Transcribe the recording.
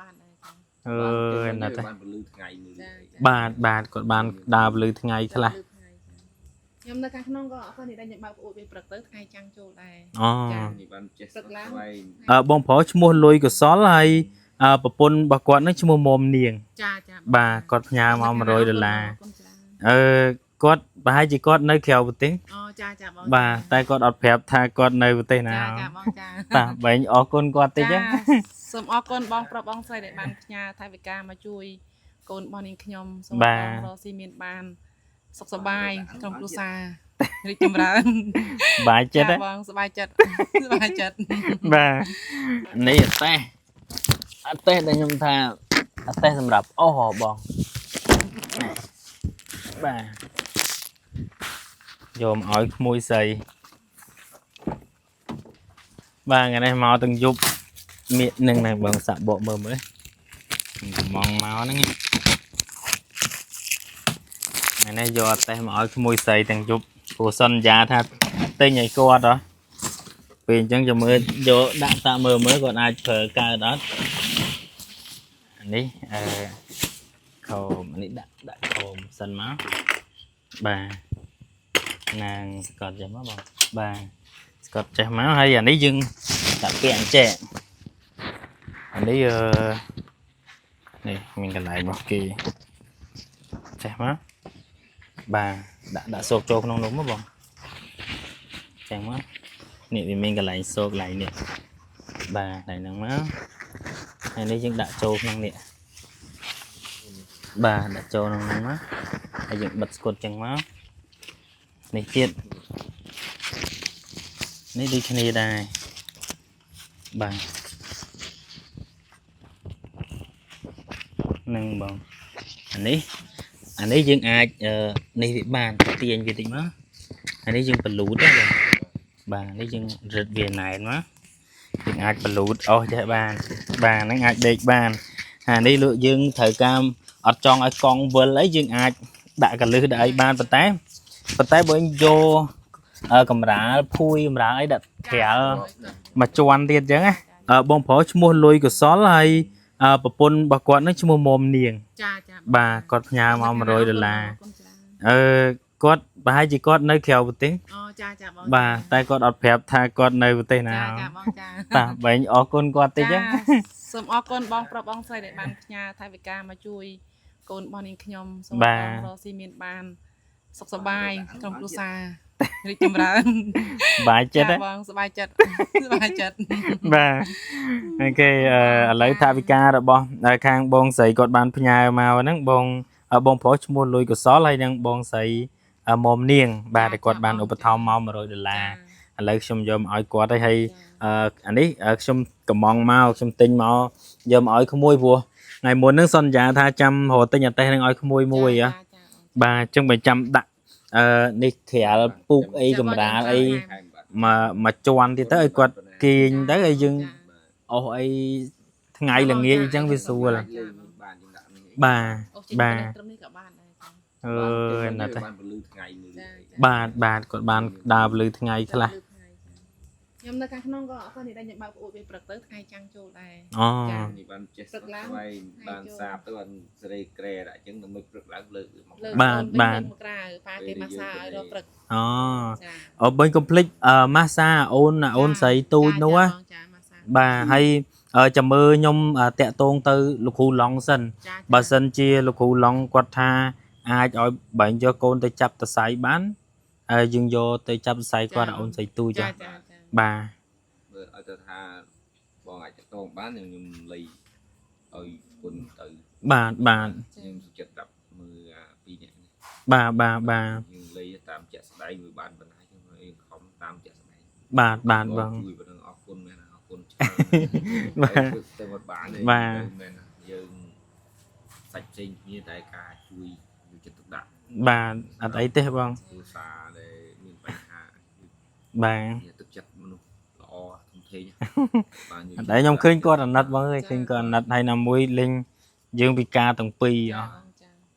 បានដែរចា អើយណាស់តែ បានពលឺថ្ងៃមួយ ចា បាទបាទគាត់បានដើរពលឺថ្ងៃខ្លះ លឺថ្ងៃចាខ្ញុំនៅខាងក្នុងក៏អត់នេះដែរខ្ញុំបើកប្អូនវាព្រឹកទៅថ្ងៃចាំងចូលដែរ អូ នេះបានចេះស្វែង អឺបងប្រុសឈ្មោះលុយកុសលហើយអឺប្រពន្ធរបស់គាត់នឹងឈ្មោះមុំនាង ចាចា បាទគាត់ផ្ញើមក100ដុល្លារ អរគុណច្រើន អឺគាត់ប្រហែលជាគាត់នៅក្រៅប្រទេស អូចាចាបង បាទតែគាត់អត់ប្រាប់ថាគាត់នៅប្រទេសណា ចាចាបងចា តាបែងអរគុណគាត់តិច ចា ណា សូមអរគុណបងប្រុសបងស្រីដែលបានផ្ញើថវិកាមកជួយកូនរបស់នាងខ្ញុំសូមបងរកស៊ីមានបានសុខសប្បាយក្នុងគ្រួសាររីកចម្រើន បាយចិត្តណា ចាបងសប្បាយចិត្តសប្បាយចិត្ត បាទនេះអតេះអតេះដែលខ្ញុំថាអតេះសម្រាប់អស់ហ៎បងបាទយកមកឲ្យក្មួយស្រីបាទថ្ងៃនេះមកទាំងយប់មៀកនឹងណាបងសាក់បកមើលមើលកំងមកហ្នឹងថ្ងៃនេះយកអតេះមកឲ្យក្មួយស្រីទាំងយប់ព្រោះសន្យាថាទិញឲ្យគាត់ហ៎ ពេលអញ្ចឹងចាំមើលយកដាក់តាមើលមើលគាត់អាចប្រើកើតអត់អានេះអឺខោមអានេះដាក់ដាក់ខោមសិនមកបាទណាងស្កតចេះមកបងបាទស្កតចេះមកហើយអានេះយើងដាក់ពាក់អញ្ចេះអានេះអឺនេះមានកន្លែងរបស់គេចេះមកបាទដាក់ដាក់សូកចូលក្នុងនោះមកបងចេះមក នេះវាមានកន្លែងសូកកន្លែងនេះបាទកន្លែងហ្នឹងមកហើយនេះយើងដាក់ចូលក្នុងនេះបាទដាក់ចូលក្នុងហ្នឹងមកហើយយើងបិទស្កុតចឹងមកនេះទៀតនេះដូចគ្នាដែរបាទហ្នឹងបងអានេះអានេះយើងអាចអឺនេះវាបានទាញវាតិចមកអានេះយើងបលូតណាបង បាទនេះយើងរឹតវាណែនមកយើងអាចបលូតអស់ចេះបានបាទហ្នឹងអាចដេកបានអានេះលក់យើងត្រូវការអត់ចង់ឲ្យកង់វិលអីយើងអាចដាក់កលឹះដាក់អីបានប៉ុន្តែប៉ុន្តែបើយើងយកអឺកម្រាលភួយកម្រាលអីដាក់ត្រាល់មួយជាន់ទៀតអញ្ចឹងណាអឺបងប្រុសឈ្មោះលុយកុសលហើយអឺប្រពន្ធរបស់គាត់នឹងឈ្មោះមុំនាង ចាចា បាទគាត់ផ្ញើមក100ដុល្លារ អរគុណច្រើន អឺគាត់ប្រហែលជាគាត់នៅក្រៅប្រទេស អូចាចាបង បាទតែគាត់អត់ប្រាប់ថាគាត់នៅប្រទេសណា ចាចាបងចា តាបែងអរគុណគាត់តិច ចា ណា សូមអរគុណបងប្រុសបងស្រីដែលបានផ្ញើថវិកាមកជួយកូនរបស់នាងខ្ញុំសូមបងរកស៊ីមានបានសុខសប្បាយក្នុងគ្រួសាររីកចម្រើន បាយចិត្តណា ចាបងសប្បាយចិត្តសប្បាយចិត្ត បាទអូខេអឺឥឡូវថាវិការរបស់ខាងបងស្រីគាត់បានផ្ញើមកហ្នឹងបងបងប្រុសឈ្មោះលុយកុសលហើយនិងបងស្រីមុំនាង បាទដែលគាត់បានឧបត្ថម្ភមក100ដុល្លារឥឡូវខ្ញុំយកមកឲ្យគាត់ហើយហើយអឺអានេះខ្ញុំកំងមកខ្ញុំទិញមកយកមកឲ្យក្មួយព្រោះថ្ងៃមុនហ្នឹងសន្យាថាចាំរកទិញអាតេះហ្នឹងឲ្យក្មួយមួយហ៎ បាទអញ្ចឹងបើចាំដាក់អឺនេះក្រាលពូកអីកម្រាលអីមកមកជន់ទៀតទៅឲ្យគាត់គេងទៅឲ្យយើងអស់អីថ្ងៃល្ងាចអញ្ចឹងវាស្រួល លេងបានយើងដាក់នេះ បាទ អូចេញ បាទ ត្រឹមនេះក៏បានដែរចា អើយណាស់តែ បានពលឺថ្ងៃមួយ ចា បាទបាទគាត់បានដើរពលឺថ្ងៃខ្លះ លឺថ្ងៃចាខ្ញុំនៅខាងក្នុងក៏អត់នេះដែរខ្ញុំបើកប្អូនវាព្រឹកទៅថ្ងៃចាំងចូលដែរ អូ ចា នេះបានចេះស្វែងបានសាបទៅបានសេរីក្រែដាក់អញ្ចឹងដើម្បីព្រឹកឡើងលើកមក លើក បាទ អូនវិញ បាទ លើកមកក្រៅប៉ាគេម៉ាសាឲ្យរកព្រឹក អូ ចា អូបើកុំភ្លេចអឺម៉ាសាអូនអូនស្រីទូចនោះណា ចាបងចាម៉ាសា បាទហើយអឺចាំមើលខ្ញុំតាក់ទងទៅលោកគ្រូឡុងសិន ចា បើសិនជាលោកគ្រូឡុងគាត់ថាអាចឲ្យបែងយកកូនទៅចាប់តសៃបានហើយយើងយកទៅចាប់តសៃគាត់ឲ្យអូនស្រីទូច ចា ហ៎ ចាចា បាទ មើលឲ្យទៅថាបងអាចតងបានខ្ញុំលៃឲ្យគុណទៅ បាទបាទ ខ្ញុំសុខចិត្តប្រាប់មើលអាពីរនាក់នេះ បាទបាទបាទ យើងលៃតាមជាក់ស្ដែងមួយបានបណ្ណាខ្ញុំយើងខំតាមជាក់ស្ដែង បាទបាទបង ជួយប៉ុណ្ណឹងអរគុណមែនអរគុណច្រើន បាទ ទៅមកបានទេ បាទ មែនយើងសាច់ផ្សេងគ្នាតែការជួយយកចិត្តទុកដាក់ បាទអត់អីទេបង គ្រួសារដែលមានបញ្ហា បាទ នេះទឹកចិត្តមនុស្សល្អធំធេងបាន អត់អីខ្ញុំឃើញគាត់អាណិតបងអើយឃើញគាត់អាណិតហើយណាមួយលេងយើងពិការទាំងពីរអ